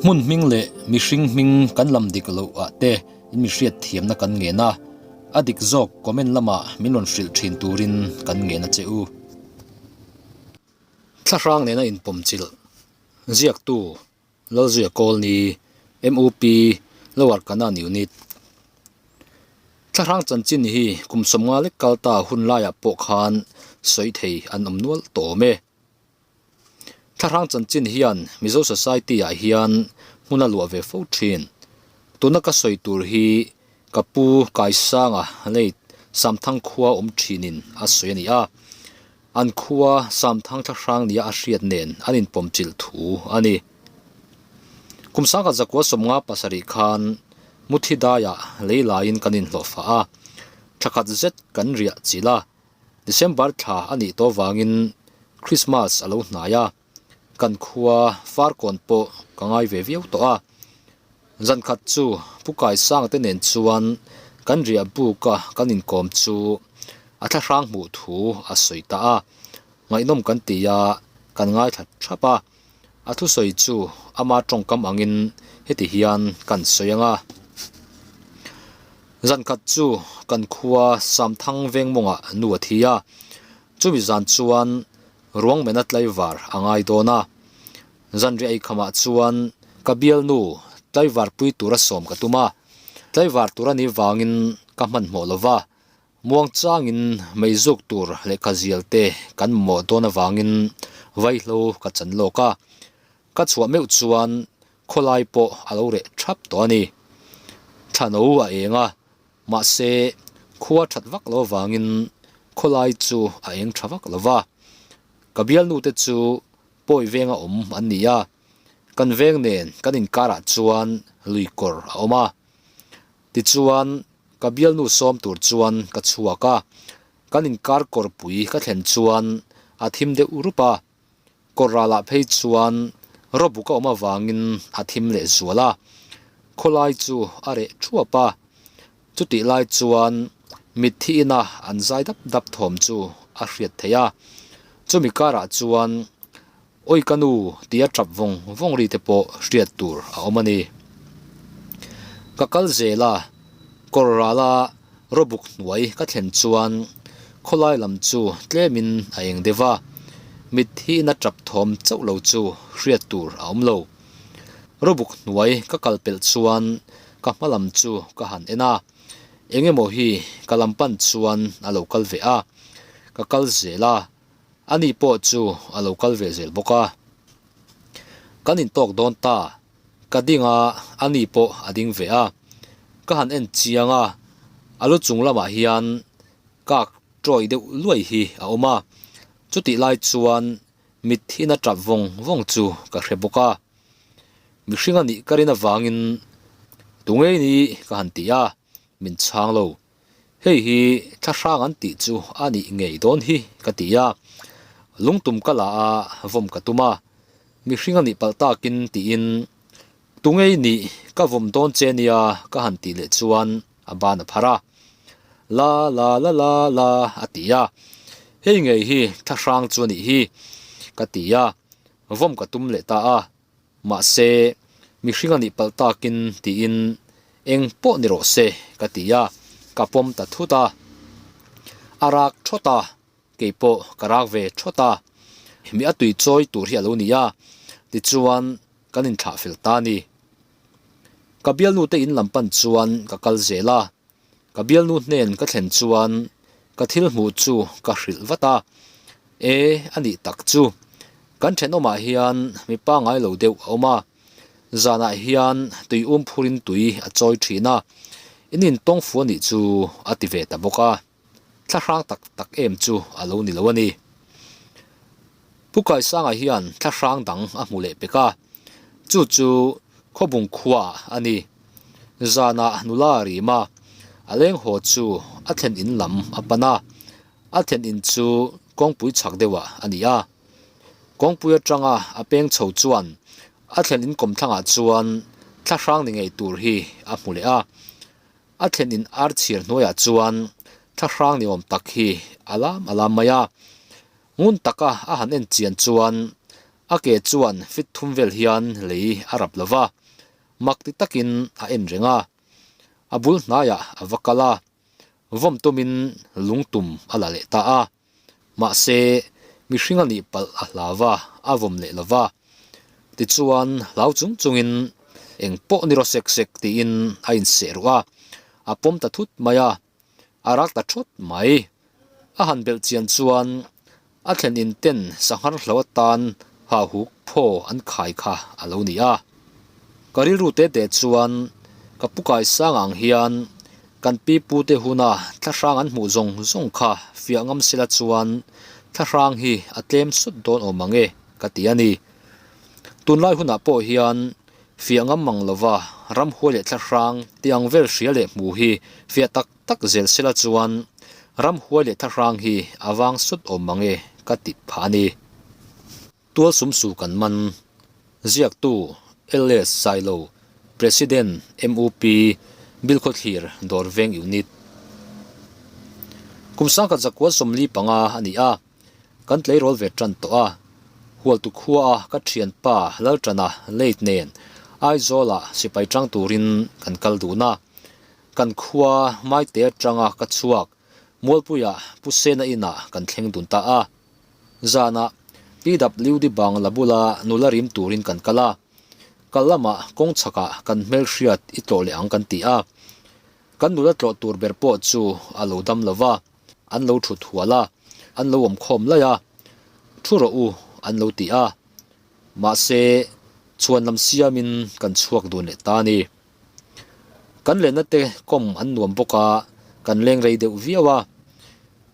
Hmun hming leh mihring hming kan lam dik loh ah te in mi hriat thiamna kan ngen a, a dik zawk comment lamah min rawn hrilh thin turin kan ngen a che u. Thlahrang nena inpawmchilh ziaktu Lalzuia Kawlni, MUP, Lower Kanan Unit. Thlahrang chanchin hi kum 50 lek kal ta hun laiah pawh khan sawi thei an awm nual tawh awm e. Thlahrang chanchin hian Mizo Society ah hian hmun a luah ve fo thin. Tuna ka sawi tur hi ka pu Kaisanga late Samthang khua awm thinin a sawi a ni a. An khua Samthang thlahrang nia a hriat nen an inpawmchilh thu a ni. Kum sangkhat zakua 57 khan Muthi daiah lei laiin kan inhlawhfah a, thla khat zet kan riah chilh a. December thla a nih tawh vangin Christmas a lo hnai a, kan khua Farkawn pawh ka ngai ve viau tawh a. Zan khat chu Pu Kaisanga te nen chuan kan riah buk a kan inkawm chu a thlahrang hmuh thu a sawi ta a, ngaihnawm kan ti a, kan ngaithla thap a. A thusawi chu ama tawngkam angin heti hian kan sawi ang a. Zan khat chu kan khua Samthang vengmawngah nu a thi a, chumi zan chuan ruangmena tlaivar a ngai dawn a. Zanriah eikhamah chuan ka bialnu tlaivar pui tura sawm ka tum a, tlaivar tur a nih vangin ka hmanhmawh lo va, Muangchangin meizuk tur lehkha zial te kan mamawh dawn avangin vaihlo ka chan lawk a, ka chhuah meuh chuan khawlai pawh a lo reh thap tawh a ni. Thlano a eng a, mahse khua that vak lo avangin khawlai chu a eng tha vak lo va. Ka bialnu te chu pawi venga awm an ni a, kan veng nen kan inkarah chuan lui kawr a awm a. Tichuan, ka bialnu sawm tur chuan ka chhuak a, kan inkar kawrpui ka thlen chuan a thim deuh rup a, kawr ralah phei chuan rawbuk a awm avangin a thim leh zual a, khawlai chu a reh thuap a, chutih lai chuan mitthi ina an zai dap dap thawm chu a hriat theih a, chumi karah chuan Awi ka nu tia tap vawng vawng ri te pawh hriat tur a awm a ni. Ka kal zel a, kawr rala rawbuk hnuai ka thlen chuan khawlai lam chu tlemin a eng deuh a, mitthi ina tap thawm chauh lo chu hriat tur a awm lo. Rawbuk hnuai ka kal pelh chuan ka hma lam chu ka han en a, eng emaw hi ka lam pan chuan a lo kal ve a, ka kal zel a. Ani pawh chu a lo kal ve zel bawk a. Kan intawk dawn ta, ka ding a, ani pawh a ding ve a. Ka han en chiang a, a lu chung lamah hian kak tawih deuh luai hi a awm a. Chutih lai chuan mitthihna tap vawng vawng chu ka hre bawk a. Mihring a nih ka rin avangin tu ngei ni ka han ti a, min chhang lo. Hei hi thlahrang an tih chu a nih ngei dawn hi ka ti a, lungtum ka la a vawm ka tum a, mihring a nih palh takin tiin tu ngei nih ka vawm dawn che nia ka han tih leh chuan a ban a phar a, la la la la la a ti a, hei ngei hi thlahrang chu a nih hi ka ti a, vawm ka tum leh ta a. Mahse, mihring a nih palh takin tiin eng pawh ni rawh se ka ti a, ka pawm ta thut a. A rak thawt a, kei pawh ka rak ve thawt a. Mi a tui chawi tur hi a lo ni a, tichuan kan inthlah fel ta a ni. Ka bialnu te in lam pan chuan ka kal zel a, Ka bialnu hnen ka thlen chuan ka thil hmuh chu ka hrilh vat a, E, a nih tak chu. Kan thenawmah hian mi pangngai lo deuh a awm a, zanah hian tui um phurin tui a chawi thin a, in intawng fu a nih chu a ti ve ta bawk a, thlahrang tak tak em chu a lo ni lo a ni. Pu Kaisanga hian thlahrang dang a hmu leh pek a, chu chu Khawbung khuaah a ni. Zanah nula a rim a, a leng haw chu a thlen in lam a pan a, a thlen in chu kawngpui chhak deuhah a ni a. Kawngpui atanga a peng chho chuan a thlen in kawmthlangah chuan thlahrang ni ngei tur hi a hmu leh a. A thlen in ar chhir hnuaiah chuan thlahrang ni awm tak hi a lam a lam mai a. Ngun taka a han en chian chuan A ke chuan fit thum vel hian lei a rap lo va, mak ti takin a en reng a. A bul hnaiah a va kal a, vawm tumin lung tum a la leh ta a. Mahse, mihring a nih palh a hlau va, a vawm leh lo va. Tichuan, hlau chung chungin eng pawh ni rawh sek sek tiin a inseh ruh a, a pawm ta thut mai a, a rak ta thawt mai. A han belh chian chuan a thlen in ten sanghar hlo atan hahuk phaw an khai kha a lo ni a. Ka rilru te te chuan ka pu kai sang ang hian kan pi pu te huna thlahrang an hmuh zawng zawng kha fiah ngam sela chuan thlahrang hi a tlem sut dawn awm ang e ka ti a ni. Tunlai hunah pawh hian fiah ngam mang lova ramhuai leh thlahrang tih ang vel hria leh hmu hi fiah tak tak zel sela chuan ramhuai leh thlahrang hi a vang sut awm mang e ka ti phah a ni. Tual sumsu kan man. Ziaktu, LS Sailo, President, MUP, Bilkhawthlir, Dawrveng Unit. Kum sangkhat zakua 45 a ni a, kan tleirawl ve tan tawh a. Hualtu khuaa ka thianpa Laltana late nen Aizawlah sipai tang turin kan kal dun a. Kan khua Maite atanga ka chhuak Mualpuiah Pu Sena inah kan thleng dun ta a. Zanah PWD bangla bula nula rim turin kan kal a. Kal lamah kawng chhakah kan hmelhriat i tlawh leh ang kan ti a. Kan nula tlawh tur ber pawh chu a lo dam lo va. An lo thut hual a, an lo awm khawm laih a, Thu rawh u, an lo ti a. Mahse, chhuan lam siamin kan chhuak dun leh ta a ni. Kan lenna te kawm an nuam bawk a, kan leng rei deuh viau a.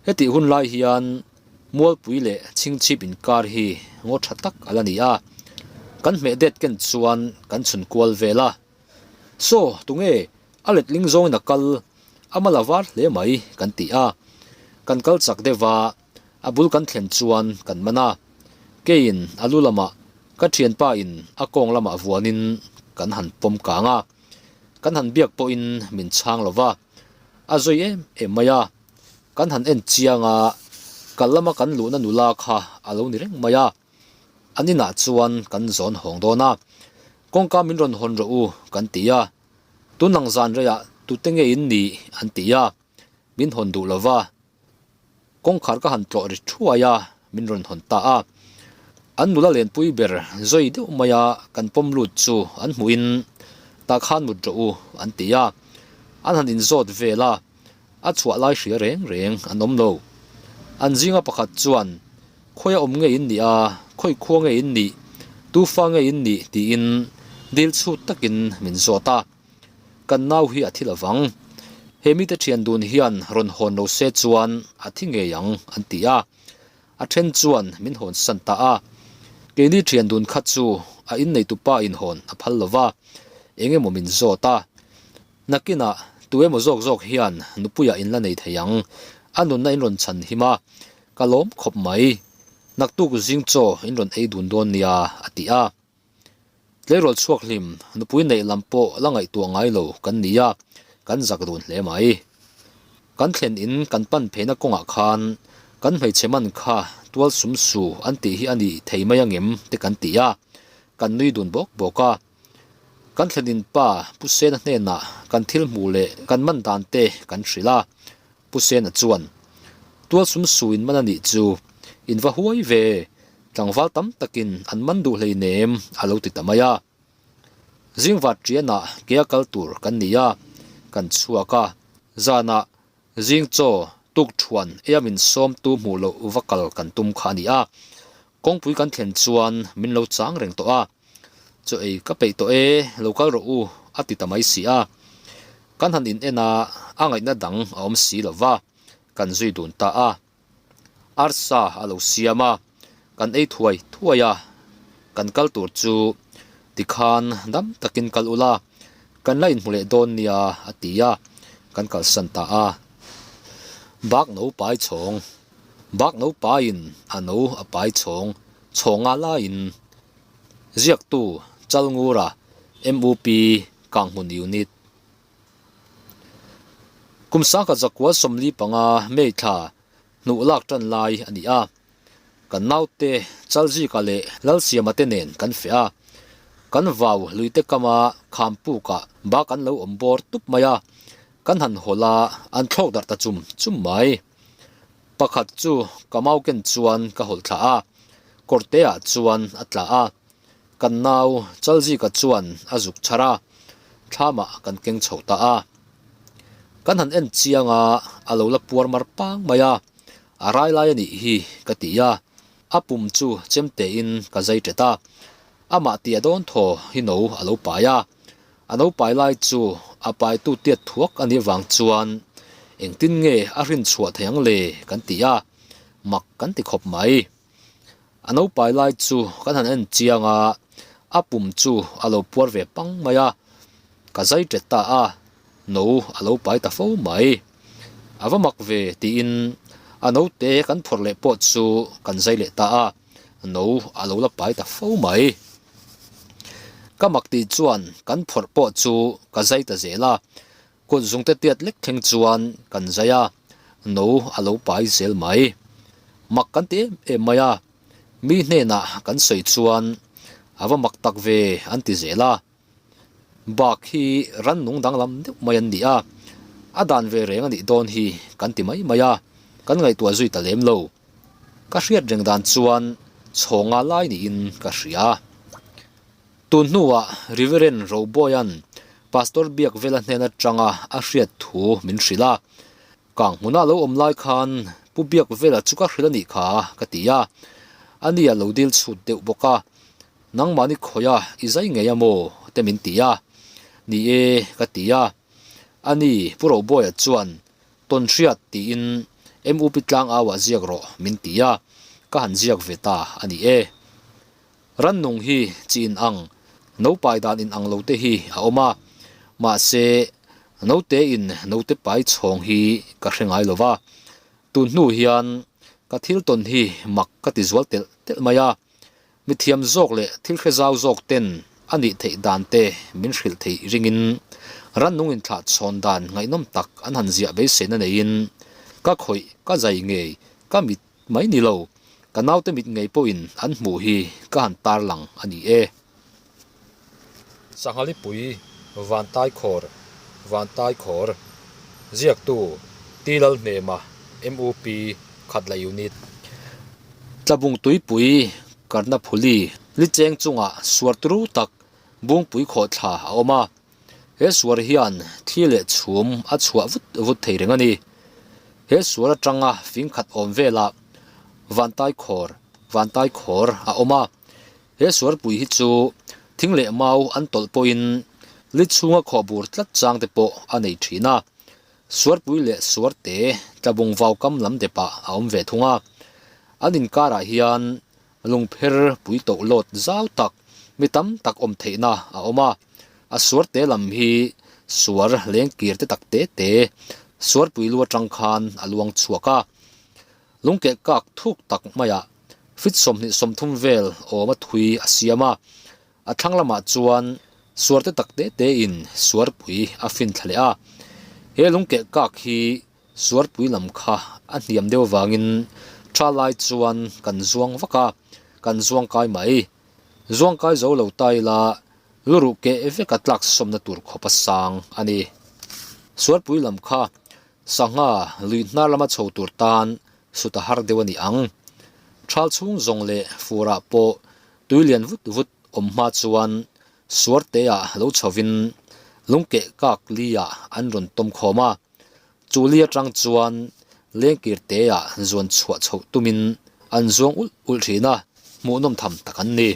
Hetih hun lai hian Mualpui leh Chhingchhip inkar hi ngaw tha tak a la ni a. Kan hmeh det ken chuan kan chhun kual vel a. Saw, tunge a letling zawngin a kal, a mal a var hle mai kan ti a. Kan kal chak deuh a, a bul kan thlen chuan kan man a. Keiin a lu lamah ka thianpa in a kawng lamah vuanin kan han pawm kang a. Kan han biak pawhin min chhang lo va, a zui em em mai a. Kan han en chiang a, kal lama kan luhna nula kha a lo ni reng mai a. An inah chuan kan zawn hawng dawn a, kawngka min rawn hawn rawh u kan ti a, tun ang zan reiah tute nge in nih an ti a, min hawn duh lo va, kawngkhar ka han tlawh ri thuai a, min rawn hawn ta a. An nula lenpui ber zawi deuh maia kan pawm lut chu an hmuhin tah khan mut rawh u an ti a, an han inzawt vel a. A chhuah lai hria reng reng an awm lo. An zinga pakhat chuan, Khawi a awm nge in nih a, khawi khua nge in nih, tu fa nge in nih? tiin dil chhut takin min zawt a. Kan nau hi a thi lo vang. He mite thian dun hian rawn hawn lo se chuan a thi ngei ang an ti a. A then chuan min hawn san ta a. Keini thian dun kha chu a inneitupa inhawn a phal lo va, eng emaw min zawt a. Nakinah tu emaw zawk zawk hian nupuiah in la nei thei ang, a nunna in rawn chhan him a, ka lawm khawp mai. Naktuk zing chaw in rawn ei dun dawn nia, a ti a. Tleirawl chhuak hlim, nupui neih lam pawh la ngaihtuah ngai lo kan ni a, kan zak dun hle mai. Kan thlen in kan pan pheina kawngah khan kan hmeichhe man kha tual sum su an tih hi a ni thei mai angem te kan ti a, kan nui dun bawk bawk a. Kan thlenin pa Pu Sena hnenah kan thil hmuh leh kan man dan te kan hrilh a. Pu Sena chuan, Tual sum su in man a nih chu, in va huai ve, tlangval tam takin an man duh hleinem a lo ti ta mai a. Zingvat ṭianah kea kal tur kan ni a, kan chhuak a. Zanah zing chaw tuk ṭhuan eia min sawmtu hmuh loh va kal kan tum kha a ni a. Kawngpui kan thlen chuan min lo chang reng tawh a. Chaw ei ka peih tawh e, lo kal rawh u, a ti ta mai si a. Kan han in en a, a ngaihna dang a awm si lo va, kan zui dun ta a. Arsa a lo siam a, kan ei thuai thuai a, kan kal tur chu tikhan dam takin kal ula, kan la inhmu leh dawn nia, a ti a, kan kalsan ta a. Bak no pai chhawng, bak no paiin a no a pai chhawng, chhawnga laiin Ziaktu, Chalngura, MUP, Kanghmun Unit. Kum sangkhat zakua 45 May thla hnuh lak tan lai a ni a. Kan naute Chalzika leh Lalsiama te nen kan feh a, kan vau luite kama kham pukah bak an lo awm bawr tup mai a, kan han hawlh a, an thlawk darh ta chum chum mai. Pakhat chu ka mau ken chuan ka hawlh thla a, kawrte ah chuan a tla a, kan nau Chalzika chuan a zuk chhar a, thlamah kan keng chho ta a. Kan han en chiang a, a lo la puar mar pang mai a, A rai lai a nih hi ka ti a, a pum chu chem tein ka zai ṭet a, amah tia dawn thaw hi no a lo pai a, a no pai lai chu a paitu tiat thuak a nih vang chuan engtin nge a hrin chhuah thei ang le kan ti a, mak kan ti khawp mai. A no pai lai chu kan han en chiang a, a pum chu a lo puar ve pang mai a, ka zai ṭet ta a. No a lo pai ta fo mai. A va mak ve tiin a note kan phawrh leh pawh chu kan zai leh ta a, no a lo la pai ta fo mai. Ka mak tih chuan kan phawrh pawh chu ka zai ta zel a, kut zungte tiat lek thleng chuan kan zai a, no a lo pai zel mai. Mak kan ti em em mai a, mi hnenah kan sawi chuan a va mak tak ve an ti zel a. Bak hi rannung danglam deuh mai an ni a, a dan ve reng a nih dawn hi kan ti mai mai a, kan ngaihtuah zui ta lem lo. Ka hriat reng dan chuan chhawnga lai niin ka hria. Tun hnuah Reverend Roboyan Pastor Biakvela hnen atanga a hriat thu min hrilh a, Kang hmuna lo awm lai khan Pu Biakvela chu ka hrilh a nih kha ka ti a, ani a lo dil chhut deuh bawk a, Nangmahni khawia i zai ngei a maw? te min ti a, Ni e ka ti a, ani Pu Robuaia chuan Tawnhriat tiin MUP tlangauah ziak rawh min ti a, ka han ziak ve ta a ni e. Rannung hi chi in ang, nopai dan in ang lo te hi a awm a, mahse note in note pai chhawng hi ka hre ngai lo va, tun hnu hian ka thil tawn hi mak ka ti zual telh telh mai a, mithiam zawk leh thil hre zau zawk ten a nih theih dan te min hrilh theih ringin rannung inthlah chhawn dan ngaihnawm tak an han ziah beiseina neiin ka khawih ka zai ngei ka mit Mai ni lo, ka naute mit ngei pawhin an hmuh hi ka han tarlang a ni e. Sanghalipui Vantaikhawr Vantaikhawr Ziaktu T Lalhnema MUP Khatla Unit Tlabung Tuipui Karnaphuli Licheng chungah suar turu tak Bungpui khawhthla a awm a. He suar hian thli leh chhum a chhuah vut vut thei reng a ni. He suar atanga fing khat awm velah Vantai khawr, Vantai khawr a awm a. He suarpui hi chu thing leh mau an tawlh pawhin li chhunga khawh bur tlat chang te pawh a nei thin a. Suarpui leh suarte tlabung vaukam lam depah a awm ve thung a. An inkarah hian Lungpher pui toh lawt zau tak mi tam tak awm theihna a awm a, a suar te lam hi suar leng kir te tak te te suarpui lu atang khan a luang chhuak a. Lungkeh kak thuk tak maiah fit 23 vel awm a thui a siam a, a thlang lamah chuan suar te tak te te in suarpui a fin thla leh a. He lungkeh kak hi Suarpui lam kha a hniam deuh vangin tha lai chuan kan zuang vak a, kan zuang kai mai. Zuang kai zo lo ta ila luruh keh veka tlak sawmna tur khawp a sang a ni. Suarpui lam kha sangha lui hnar lama chho tur tan sut a har deuh a ni ang. Thal chhung zawng leh furah pawh tui lian vut vut awm hma chuan Suarteah lo chhovin lungkeh kak liah an rawn tawm khawm a. Chu li atang chuan lengkir teah zuan chhuah chhoh tumin an zuang ulh ulh thin a, hmuhnawm tham tak an ni.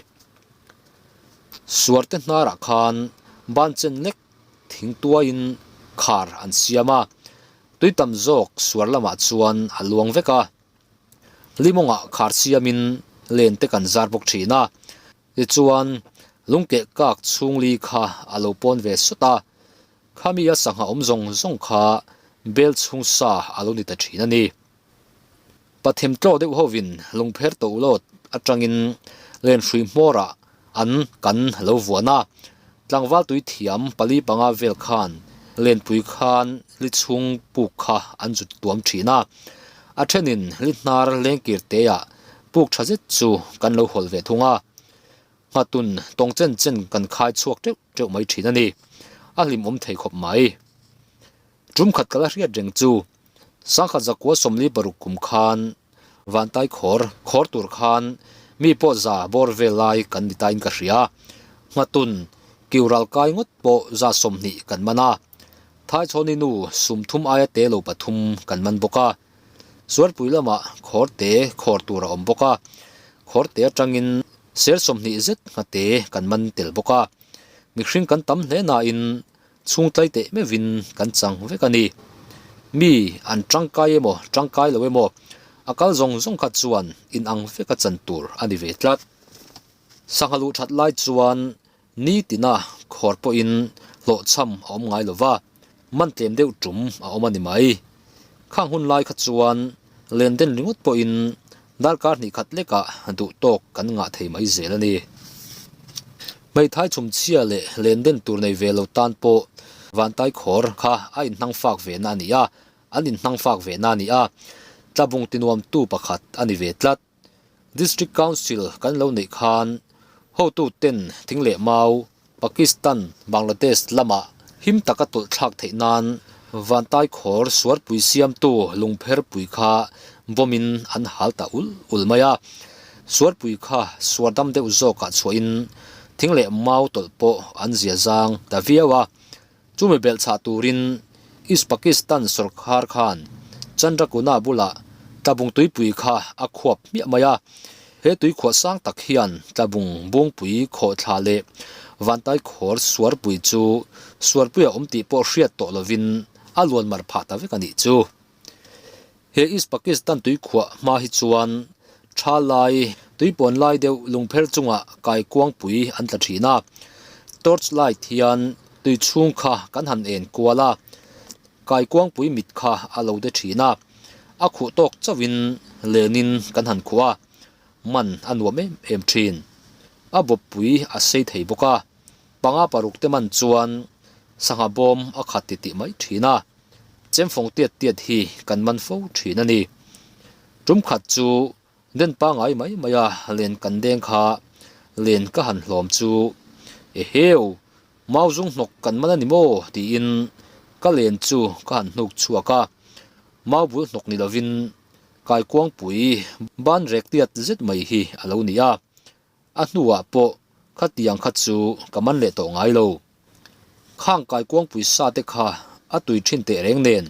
Suarte hnarah khan ban chen lek thing tuaiin khar an siam a, tui tam zawk suar lamah chuan a luang vek a. Limawngah khar siamin len te kan zar bawk thin a, tichuan lungkeh kak chhung li kha a lo pawn ve sawt a, Khami a sangha awm zawng zawng kha bel chhung sa a lo ni ta thin a ni. Pathem tlaw deuh hovin lungpher to ulawt atangin lenhrui hmawrah an kan lo vuan a, tlangval tui thiam pali panga vel khan lenpui khan li chhung puk kha an zut tuam thin a, a thenin li hnar lengkir teah Puk tha zet chu kan lo hawlh ve thung a, nghatun tawng chen chen kan khai chhuak teuh teuh mai thin a ni. A hlimawm thei khawp mai. Tum khat ka la hriat reng chu Sangkhat zakua 46 kum khan Vantai khawr khawr tur khan mi pawh za bawr vel lai kan ni tain ka hria. Nghatun kiu ral kai ngawt pawh 20 kan man a. Thaichhawni nu 30 aia te lo pathum kan man bawk a. Suarpui lamah khawr te khawr tur a awm bawk a. Khawr te atangin ser 20 zet nghate kan man tel bawk a. Mihring kan tam hle nain chhung tlai teh meuhin kan chang vek a ni. Mi an tangkai emaw tangkai lo emaw a kal zawng zawng kha chuan inang veka chan tur a ni ve tlat. Sangha luh that lai chuan ni tina khawr pawhin hlawhchham a awm ngai lo va, man tlem deuh tum a awm a ni mai. Khang hun lai kha chuan len den ringawt pawhin darkar hnih khat lekah duh tawk kan ngah thei mai zel a ni. Hmeithai chhumchhia leh len den tur nei ve lo tan pawh Vantai khawr kha a inhnang fak ve na a ni a, an inhnang fak ve na a ni a, tlabung tinuamtu pakhat a ni ve tlat. District Council kan lo neih khan hotu ten thing leh mau Pakistan, Bangladesh lamah him taka tawlh thlak theih nan Vantai khawr suarpui siamtu lungpherpui kha bomb in an hal ta ul ul mai a. Suarpui kha suar dam deuh zawkah chhuahin thing leh mau tawlh pawh an zia zang ta viau a. Chumi belh chhah turin East Pakistan sawrkhar khan Chandrakuna bulah Tlabung tuipui kha a khuap hmiah mai a. He tuikhuah sang tak hian Tlabung bungpui khawhthla leh Vantai khawr suarpui chu suarpui a awm tih pawh hriat tawh lovin a luan mar phah ta vek a nih chu. He East Pakistan tuikhuah hma hi chuan tha lai, tuipawn lai deuh lungpher chungah kaikuangpui an tla thin a. Torch light hian tui chhung kha kan han en kual a, kaikuangpui mit kha a lo de thin a, a khuh tawk chauhin lenin kan han khuh a, man a nuam em em thin. A bawppui a sei thei bawk a, panga paruk te man chuan sangha bawm a khat titih mai thin a. Chemfawng tiat tiat hi kan man fo thin a ni. Tum khat chu den pangai mai mai a len kan deng kha len ka han hlawm chu eheu mau zung hnawk kan man a ni maw tiin ka len chu ka han hnuk chhuak a, mau bul hnawk ni lovin kaikuangpui ban rek tiat zet mai hi a lo ni a. A hnuah pawh khatiang kha chu ka man leh tawh ngai lo. Khang kaikuangpui sa te kha a tui thin teh reng nen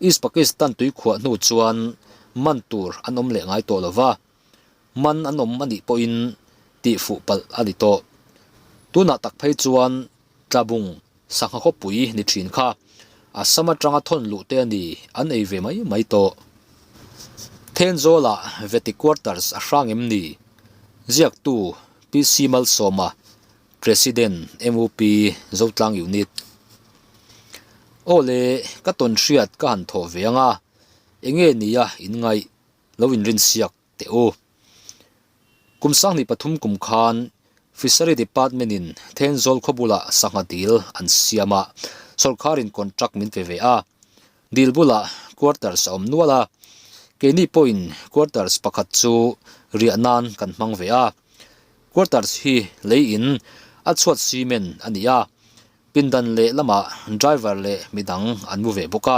East Pakistan tui khuah hnu chuan man tur an awm leh ngai tawh lo va, man an awm a nih pawhin tih fuh palh a ni tawh. Tunah tak phei chuan Tlabung sangha khawpui ni thin kha Assam atanga thawn luh te a ni an ei ve mai mai tawh. Thenzawlah Veti Quarters a hrang em ni? Ziaktu PC Malsawma, President, MUP, Zotlang Unit. Aw le, ka tawn hriat ka han thawh ve ang a, enge nia inngaih lo inrinsiak teh u. Kum 23 kum khan Fishery Department in Thenzawl khaw bulah sangha dil an siam a, sawrkharin contract min pe ve a. Dil bulah quarters a awm nual a, keini pawhin quarters pakhat chu riah nan kan hmang ve a. Quarters hi lei in a chhuat cement a ni a, pindan leh lamah driver leh midang an mu ve bawk a.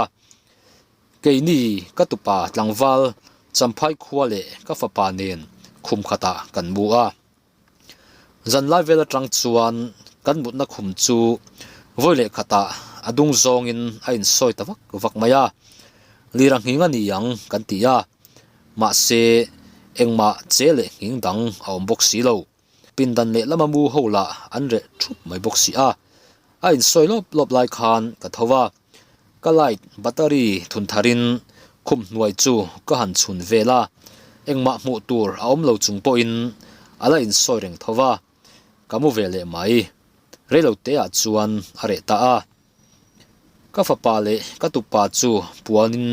Keini ka tupa tlangval Champhai khua leh ka fapa nen khum khatah kan mu a. Zan lai vel atang chuan kan mutna khum chu vawi leh khatah a dung zawngin a insawi ta vak vak mai a, lir a nghing a ni ang kan ti a, mahse engmah che leh nghing dang a awm bawk si lo. Pindan leh lama mu ho lah an reh thup mai bawk si a, a insawi lawp lawp lai khan ka tho a, ka light battery thun tharin khum hnuai chu ka han chhun vel a, engmah hmuh tur a awm lo chung pawhin a la insawi reng tho va, ka mu ve leh mai. Reilo teah chuan a reh ta a. Ka fapa leh ka tupa chu puanin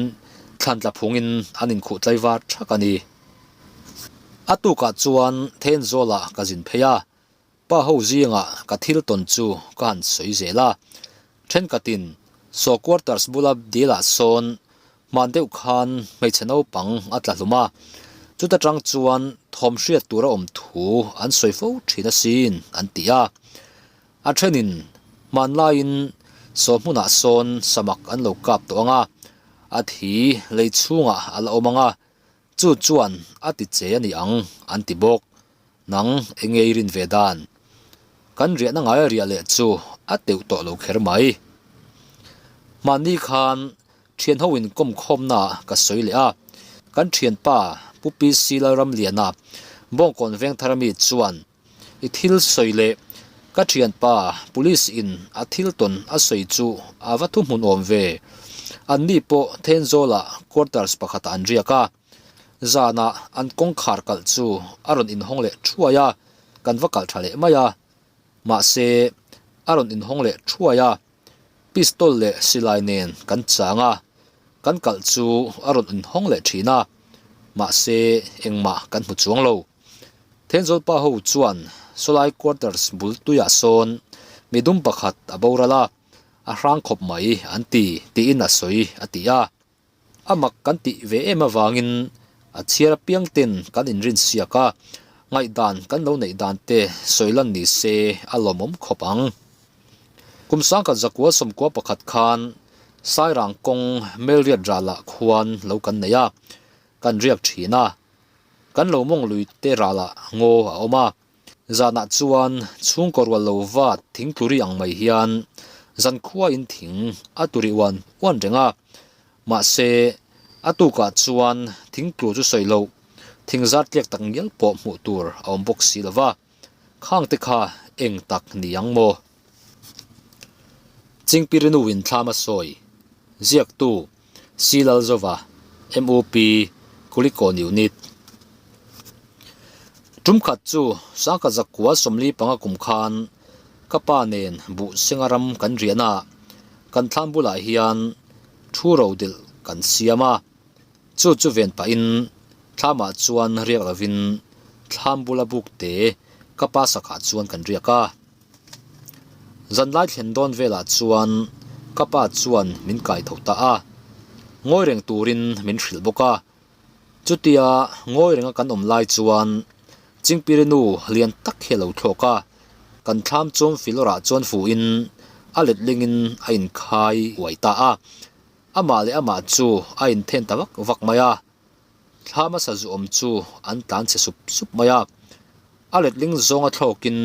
thlan tla phungin an inkhuh tlaivar thak a ni. A tukah chuan Thenzawlah ka zin phei a, pa ho zingah ka thil tawn chu ka han sawi zel a. Thenkhatin saw quarters bula dilah sawn hman deuh khan hmeichhe naupang a tla hlum a. Chuta tang chuan thawm hriat tur a awm thu an sawi fo thin asin an ti a. A thenin hmanlaiin saw hmunah sawn samak an lo kap tawh ang a, a thi lei chhungah a la awm ang a, chu chuan a ti che a ni ang an ti bawk. Nang enge i rin ve dan? Kan riahna ngaia riah leh chu a teuh tawh lo kher mai. Mahni khan thian ho in kawm khawmna ka sawi leh a, kan thianpa Pu PC Lalramliana Bawngkawn Vengthar ami chuan i thil sawi leh ka thianpa Police in a thil tawn a sawi chu a va thuhmun awm ve. Anni pawh Thenzawlah quarters pakhatah an riak a. Zanah an kawngkhar kalh chu a rawn inhawng leh thuai a, kan va kalh tha leh mai a. Mahse, a rawn inhawng leh thuai a, pistol leh silai nen kan chang a, kan kalh chu a rawn inhawng leh thin a, mahse engmah kan hmu chuang lo. Thenzawl pa ho chuan sawlai quarters bul tuiah sawn midum pakhat a boral a, a hrang khawp mai an ti tiin a sawi a ti a. A mak kan tih ve em avangin a chhiar apiang ten kan inrin siak a, ngaihdan kan lo neih dan te sawi lan ni se a lawmawm khawp ang. Kum sangkhat zakua sawmkua pakhat khan Sairang kawng Melriat ralah khuan lo kan nei a, kan riak thin a. Kan lo mawng lui te ralah ngaw a awm a, Zanah chuan chhungkaw rual lo vat thing tlu ri ang mai hian zankhuain thing a tlu ri uan uan reng a. Mahse, a tukah chuan thing tlu chu sawi loh, thing zar tliak tak ngial pawh hmuh tur a awm bawk si lo va. Khangte kha eng tak ni ang maw? Chingpirinuin thlam a sawi. Ziaktu, C. Lalzova, MUP, Kulikawn Unit. Tum khat chu Sangkhat Zakua 45 kum khan ka pa nen buh senga ram kan riahna ah kan thlam bulah hian thu ro dilh kan siam a, chu chu ven pahin thlamah chuan riak lovin thlam bula buk te ka pa sakah chuan kan riak a. Zanlai thlen dawn velah chuan ka pa chuan min kai tho ta a, ngawi reng turin min hrilh bawk a. Chutia ngawi renga kan awm lai chuan Chingpiri nu lian tak hi a lo thlawk a, kan thlam chawm filawrah chuan fuhin a letlingin a inkhai uai ta a. Amah leh amah chu a inthen ta vak vak mai a. Thla hmasa zuawm chu an tlan chhe sup sup mai a, a letling zawnga thlawkin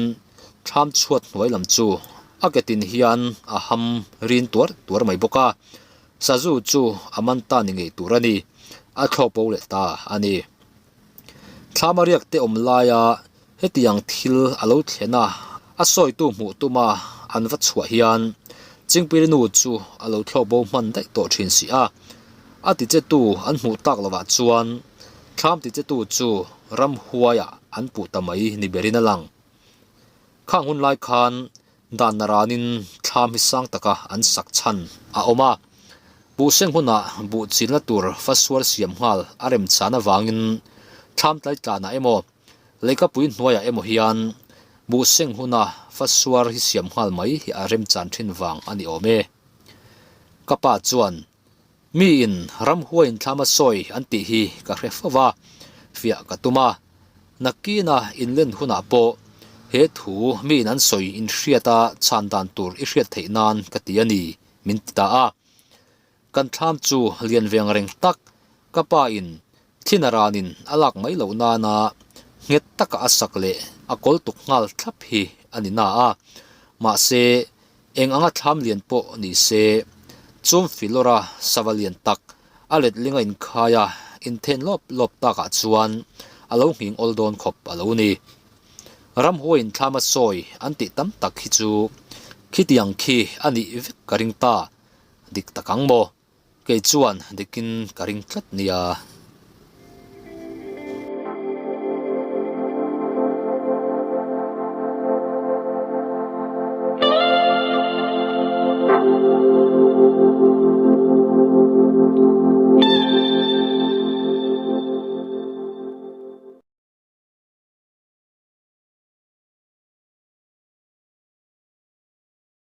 thlam chhuat hnuai lam chu a ke tin hian a ham rin tuar tuar mai bawk a, sazu chu a man ta ni ngei tur a ni, a thlawk bo leh ta a ni. Thlam a riak te awm laia hetiang thil a lo thlen a, a sawitu hmuh tuma an va chhuah hian Chingpiri nu chu a lo thlawk bo hman daih tawh thin si a. A tichetu an hmuh tak lovah chuan thlam tichetu chu ramhuaiah an puh ta mai ni berin a lang. Khang hun lai khan dan naranin thlam hi sang taka an sak chhan a awm a. Buh seng hunah buh chinna tur fasuar siam nghal a remchan avangin thlam tlaitlanah emaw leikapui hnuaiah emaw hian buh seng huna fasuar hi siam nghal mai hi a remchan thin vang a ni awm e. Ka pa chuan Miin ramhuaiin thlam a sawi an tih hi ka hre fo va, fiah ka tum a. Nakina inlen hunah pawh he thu miin an sawi inhriat a chhan dan tur i hriat theih nan ka ti a ni, min ti ta a. Kan thlam chu lian veng reng tak, ka pa in thin a ranin a lak mai loh nana nghet taka a sak leh a kawl tuk nghal thlap hi a ni na a. Mahse, Eng anga thlam lian pawh ni se, chum filawra sava lian tak a letling a inkhai a, inthen lawp lawp takah chuan a lo nghing awl dawn khawp a lo ni. Ramhuaiin thlam a sawi an tih tam tak hi chu khitiang khi a nih vek ka ring ta, dik tak ang maw? Kei chuan dikin ka ring tlat nia.